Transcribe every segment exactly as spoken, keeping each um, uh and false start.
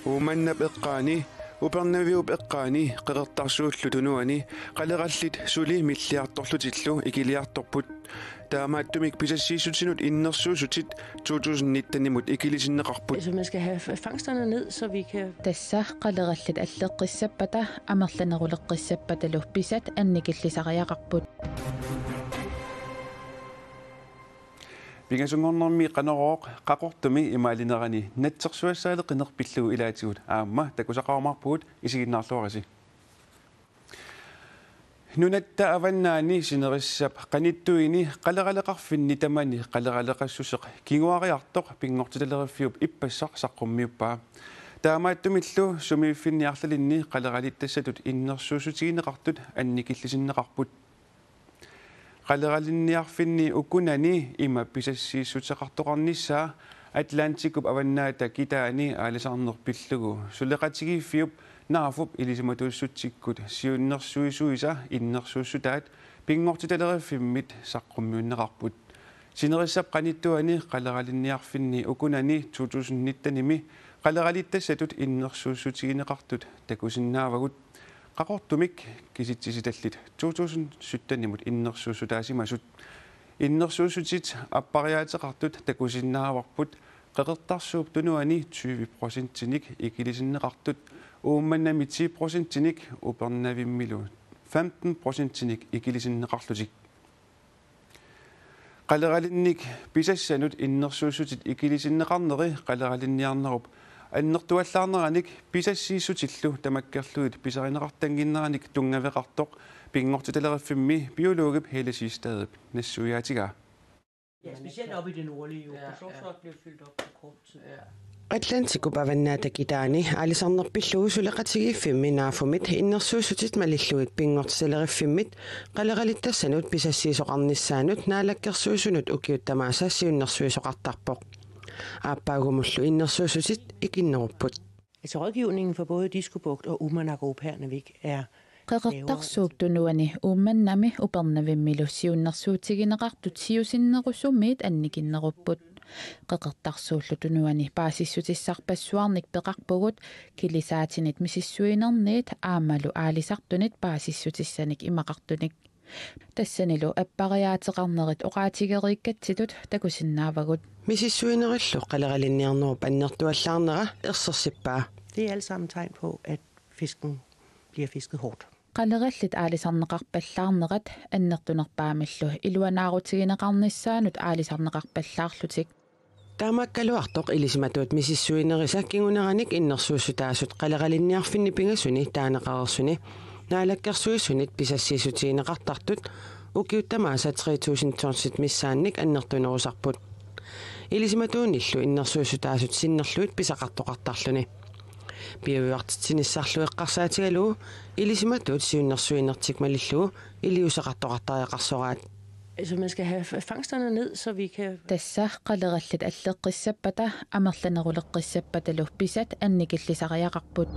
Uummannap eqqaani, Upernaviup eqqaani, Qeqertarsuullu Tunuani qalerallit suli milliartorlutillu ikiliartorput. Taamaattumik pisassiissutinut innersuussutit to tusind nitten-imut ikilisinneqarput. Altså, man skal have fangsterne ned, så vi kan... Tassa qalerallit alleqqissappata amerlaneruleqqissappatalu pisat annikillisariaqarput. Pingasunngornermi Qanorooq Qaqortumi imaalinerani natsersuassaaleqineq pillugu ilaatigut aamma takusaqarumaarpugut, isiginnaarluarisi. Nunatta avannaani sinerissap qanittuini qaleraleqarfinni tamani qaleraleqassuseq kinguariartoq Pinngortitaleriffiup ippassaq saqqummiuppaa. Taamaattumillu sumiiffinni arlalinni qaleralittassatut innersuussutigineqartut annikillisinneqarput. Qaleralinniarfinni ukunani ima pisassiissuteqartoqarnissaa Atlantikup avannaata kitaani aalisarneq pillugu suleqatigiiffiup NAAFU-p ilisimatuussutsikkut siunnersuisuisa innersuussutaat Pinngortitaleriffimmit saqqummiunneqarput. Sinerissap qanittuani qaleralinniarfinni ukunani to tusind nitten-imi qaleralittassatut innersuussutigineqartut takusinnaavagut. Qaqortumik kisitsisitallit to tusind sytten-imut innersuussutaasimasut. Innersuussutit appariaateqartut takusinnaavarput Qeqertarsuup Tunuani tyve procentinik ikilisinneqartut, Uummannami ti procentinik, Upernavimmilu femten procentinik ikilisinneqarlutik. Qaleralinnik pisassanut innersuussutit ikilisinneqarneri qaleralinniarnerup annertuallaarneranik pisassiissutillu tamakkerlugit pisarineqartannginneranik tunngaveqartoq Pinngortitaleriffimmi biologip Helle Siegstadip nassuiaatigaa. Ja, specielt oppe i det nordlige jo. Ja, for ja. Slot blev fyldt op på kort tid. Ja. Atlantikup avannaata kitaani aalisarneq pillugu suleqatigiiffimmi NAAFU-mit innersuussutit malillugit Pinngortitaleriffimmit qaleralittassanut pisassiisoqarnissaanut Naalakkersuisunut ukiut tamaasa siunnersuisoqartarpoq. Aappaagumullu innersuussutit ikinnerupput. Altså, rådgivningen for både Diskobugt og Uummannaq og Upernavik er Qeqertarsuup Tunuani, Uummannami Upernavimmilu siunnersuutigineqartut siusinnerusumiit annikinnerupput. Qeqertarsuullu Tunuani paasissutissarpassuarnik peqarpugut kilisaatinit misissuinerniit aammalu aalisartunit paasissutissanik imaqartunik. Tassanilu appariaateqarnerit oqaatigeriikkatsitut takusinnaavagut. Misissuinerillu qaleralinniarnerup annertuallaarnera ersersippaa. Det er alt sammen tegn på, at fisken bliver fisket hårdt. Qalerallit aalisarneqarpallaarnerat annertunerpaamillu iluanaarutigineqarnissaanut aalisarneqarpallaarlutik. Taamaakkaluartoq ilisimatuut misissuinerisa kinguneranik innersuussutaasut qaleralinniarfinni pingasuni taaneqareersuni Naalakkersuisunit pisassiissutigineqartartut ukiut tamaasa tre tusind tonsit missaannik annertunerusarput. Ilisimatuunnillu innersuussutaasut sinnerlugit pisaqartoqartarluni. Piujuartitsinissarlu eqqarsaatigalugu ilisimatuut siunnersuinertik malillugu iliuuseqartoqartariaqarsoraat. Altså, man skal have fangsterne ned, så vi kan... Tassa qalerallit alleqqissappata amerlaneruleqqissappatalu pisat annikillisariaqarput.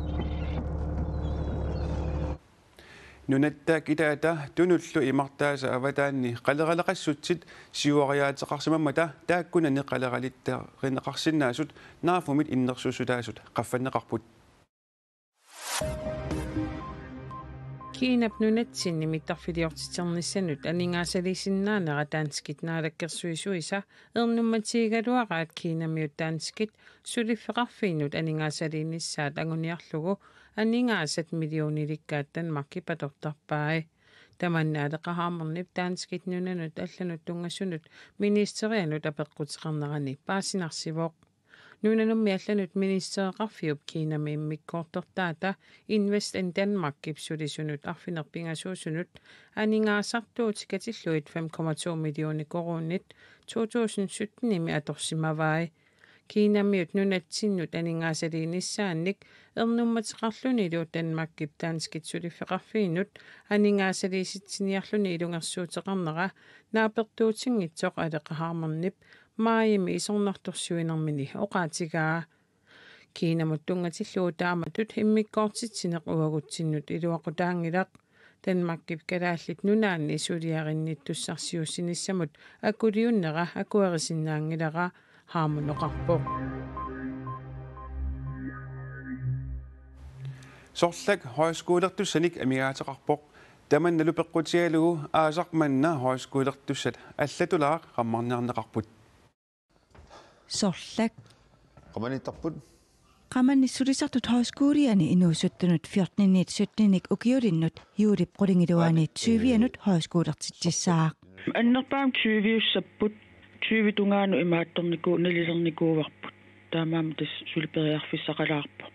Nunatta kitaata tunullu imartaasa avataanni qaleraleqassutsit siuariaateqarsimammata taakkunani qaleralittarineqarsinnaasut NAAFU-mit innersuussutaasut qaffanneqarput. Kiinap nunatsinni mittarfiliortiternissanut aningaasaliisinnaanera danskit naalakkersuisuisa ernummatigigaluaraat Kiinamiut danskit suliffeqarfiinut aningaasaliinissaat anguniarlugu aningaasat millionilikkaat Danmarkip atortarpai. Tamanna Aleqa Hammondip danskit nunanut allanut tunngasunut ministerianut apeqquteqarnerani paasinarsivoq. Nunanummi allanut ministereqarfiup Kiinami immikkoortortaata Invest in Danmarkip sulisunut arfineq-pingasuusunut aningaasartuut katillugit fem komma to millioner koruunit to tusind sytten-imi atorsimavai. Kiinamiut nunatsinnut aningaasaliinissaannik ernummateqarlunilu Danmarkip danskit suliffeqarfiinut aningaasaliisitsiniarluni ilungersuuteqarnera naapertuutinngitsoq Aleqa Hammondip maajimi isornartorsiuinermini oqaatigaa. Kiinamut tunngatillugu taamatut immikkoortitsineq uagutsinnut iluaqutaanngilaq. Danmarkip Kalaallit Nunaanni suliarinnittussarsiuussinissamut akuliunnera akuerisinnaanngilara, Hammond oqarpoq. Sorlak højskolertussanik amigaateqarpoq. Tamannalu peqqutigalugu aasaq manna højskolertussat allatulaaq qammarniarneqarput. Sorlak. Qamaniittarput. Qamanni sulisartut højskoliani inuusuttunut fjorteninik sytteninik ukiulinnut juulip qulingiluaani tyvianut højskolertitsissaaq. Annerpaamik tyviussapput, tyvip tungaanut imaattorniku-, nalilernikuuarput. Taamaammat tassa suli periarfissaqalaarpoq.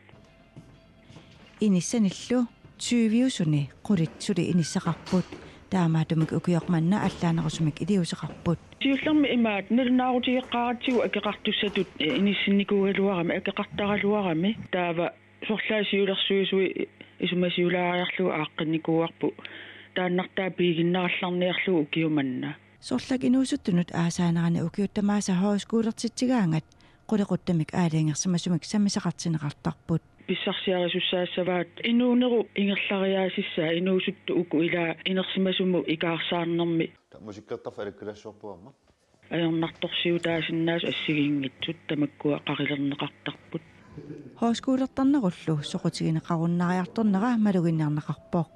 Inissanillu tyviusuni qulit suli inissaqarput. Taamaattumik ukioq manna allaanerusumik iliuuseqarput. Siullermik imaattoq nalunaarutigeqqaaratsigu akeqartussatut, eh, inissinnikuugaluarami, akeqartaraluarami. Taava sorlaat siulersuisui isumasiulaariarlugu aaqqinnikuuarput. Taannartaa piiginnarallarniarlugu ukioq manna. Sorlak inuusuttunut aasaanerani ukiut tamaasa højskolertitsigaangat qulequttamik aalajangersimasumik sammisaqartinneqartarput. Pissarsiarisussaassavaat inuunerup ingerlariaassissaa inuusuttut uku ilaa inersimasumut ikaarsaarnermi. Musikertarfik alakkalassuarpuarma. Ajornartorsiutaasinnaasoq assigiinngitsut tamakkua qarilerneqartarput. Højskolertarnerullu soqutigineqarunnaariartornera maluginniarneqarpoq.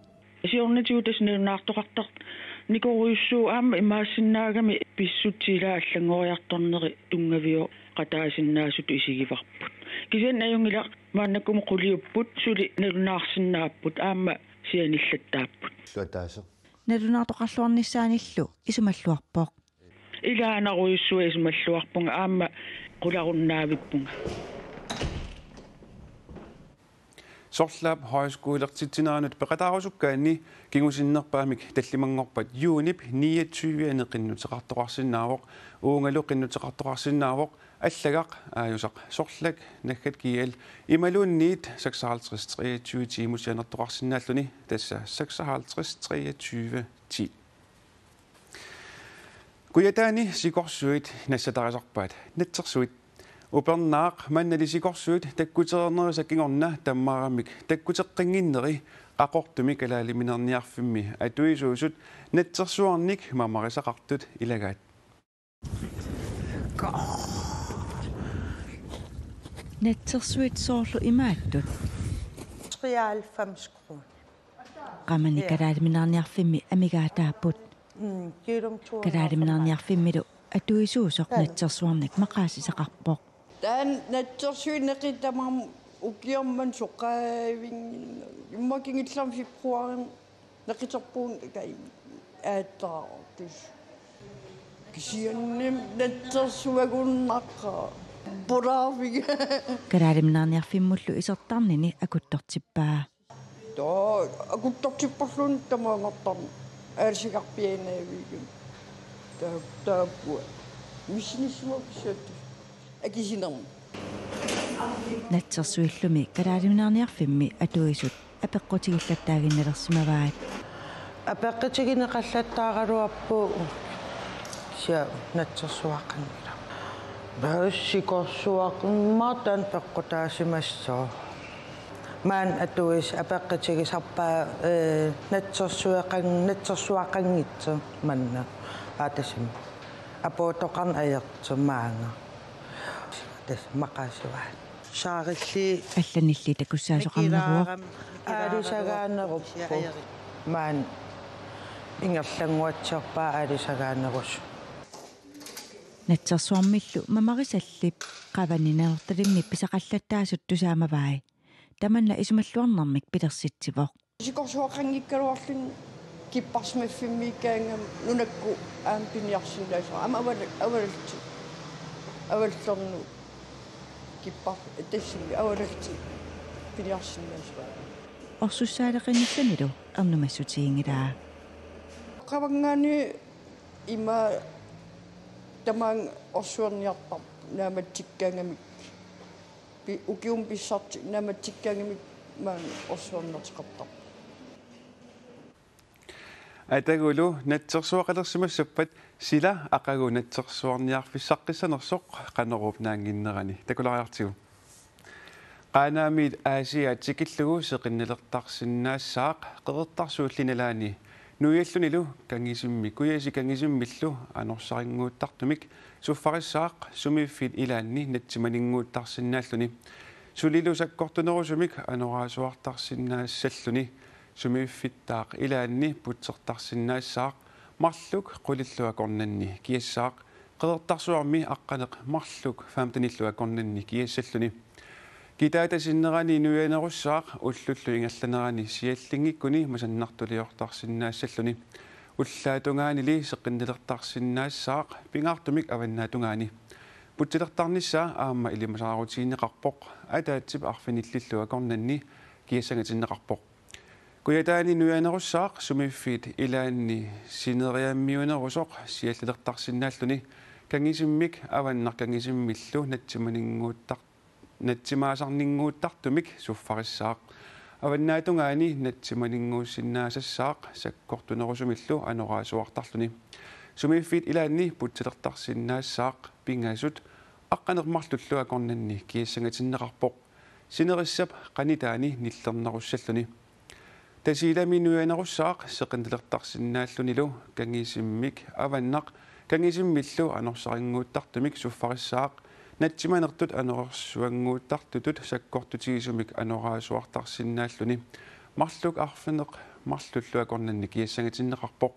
Siornatigut tassa nalunaartoqartarnikorujussuuvoq aamma imaassinnaagami pissutsit ilaa allanngoriartorneri tunngavioqataasinnaasutut isigivarput. Kisianni ajunngilaq maannakkut quliupput suli nalunaarsinnaapput aamma sianillattaapput. Suataaseq. Nalunaartoqarluarnissaanillu isumalluarpoq. Ilaanarujussuaq isumalluarpunga aamma qularunnaavippunga. Sorlaap højskolertitsineranut peqataarusukkaanni kingusinnerpaamik tallimanngorpat juunip niogtyvianni qinnuteqartoqarsinnaavoq, uungalu qinnuteqartoqarsinnaavoq allagaq aajusaq sorlak naggat G L imaluunniit seksoghalvtreds treogtyve ti-mut sianertoqarsinnaalluni, tassa seksoghalvtreds treogtyve ti. Kujataani sikorsuit nassatarisarpaat natsersuit. Upernaaq mannali sikorsuit takkutereernerisa kingorna tammaaramik takkuteqqinnginneri Qaqortumi kalaaliminerniarfimmi atuisuusut natsersuarnik mamarisaqartut ilagaat. Natsersuit soorlu imaattut. Treoghalvfems kroner. Qamani kalaaliminerniarfimmi amigaataapput. Mm, kilo to hundrede. Kalaaliminerniarfimmilu atuisuusoq natsersuarnik maqaasisaqarpoq. Taanna natsersuineqi tamarmi ukioq manna soqaavigin immaqa kingullermi februarimi neqiterpugut kai aattaartus. Kisianni natsersuagunnaqa pulaarfik. Kalaaliminerniarfimmullu isertarnini akuttortippaa. Taava akuttortipparluunniit tamaanngortarneq aalisagarpiaannaviigami. Taa-, taakkua. Missinissuma pissuatta. Akisinermi. Natsersuillumi kalaaliminerniarfimmi atuisut apeqqutigillattaaginnalersimavaat. Apeqqutigineqallattaaraluarpugut sia natsersuaqanngilaq. Taava sikorsuaq immaqa taanna peqqutaasimassooq. Maani atuisut apeqqutigisarpaat, ee, natsersueqan-, natsersuaqanngitsoq manna. Aa, tassami. Apuuttoqarneq ajortoq maanga. Tassa maqaasivaat. Saarilli. Allanilli takussaasoqarneruvoq. Aalisagaaneruppoq. Maani ingerlannguatsiarpaat aalisagaanerusut. Natsersuarmillu mamarisallip qavani Nanortalimmi pisaqallattaasut tusaamavai. Tamanna isumalluarnermik pilersitsivoq. Sikorsuaqanngikkaluarluni kipparsimaffimmiikkaangama nunakkut aamma piniarsinnaasut aamma avala-, avalallutik. Avallernut kippar-, tassami avalallutik piniarsinnaasut. Orsussaaleqinnissanilu ernumassutiginngilaa. Qavanngaani ima tamaanga orsuerniartarpoq naammatsikkaangamik. Pi-, ukiumut pissartik naammatsikkaangamik maanga orsuerniartoqartarpoq. Atagulu natsersuaqalersimassappat sila aqagu natsersuarniarfissaqqissanersoq Qanorooq naannginnerani. Takulaariartigu. Qaanaamiit Aasiaat tikillugu seqinnalertarsinnaassaaq Qeqertarsuulli nalaani nuiallunilu kangisimmi kujasi kangisimmillu anorsarinnguuttartumik suffarissaaq sumiiffiit ilaanni natsimaninnguuttarsinnaalluni. Sulilu sakkortunerusumik anorersuartarsinnaassalluni. Sumiiffittaaq ilaanni putsertarsinnaassaaq, marluk qulillu akornanni kiassaaq, Qeqertarsuarmi aqqaneq marluk femtenillu akornanni kiassalluni. Kitaata sinnerani nuianerussaaq ullullu ingerlanerani siallinngikkuni masannartuliortarsinnaassalluni. Ullaatungaanili seqinnilertarsinnaassaaq pingaartumik avannaatungaani. Putsilertarnissaa aamma ilimasaarutigineqarpoq, ataatsip arfinillillu akornanni kiassangatinneqarpoq. Kujataani nuianerussaaq sumiiffiit ilaanni sineriammiunerusoq siallilertarsinnaalluni, kangisimmik avannaq kangisimmillu natsimaninnguuttar-, natsimaasarninnguuttartumik suffarissaaq. Avannaatungaani natsimaninnguussinnaassassaaq sakkortunerusumillu anorersuartarluni. Sumiiffiit ilaanni putsilertarsinnaassaaq pingasut aqqaneq marlullu akornanni kiassangatinneqarpoq, sinerissap qanitaani nillernerussalluni. Tasiilami nuianerussaaq seqinnilertarsinnaallunilu, kangisimmik avannaq kangisimmillu anorsarinnguuttartumik suffarissaaq, natsimanertut anorersuannguuttartutut sakkortutigisumik anorersuartarsinnaalluni. Marluk arfineq marlullu akornanni kiassangatinneqarpoq.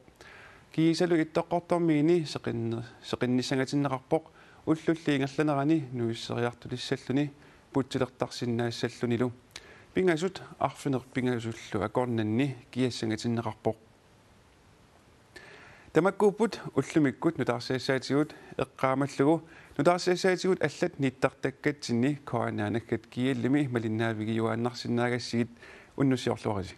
Kiisalu Ittoqqortoormiini seqinni-, seqinnissangatinneqarpoq ullulli ingerlanerani nuisseriartulissalluni putsilertarsinnaassallunilu. Pingasut arfineq-pingasullu akornanni kiassangatinneqarpoq. Tamakkuupput ullumikkut nutaarsiassaatigut. Eqqaamallugu nutaarsiassaatigut allat nittartakkatsinni K N R naggat G L-imi malinnaavigiuaannarsinnaagassigit, unnussiorluarisi.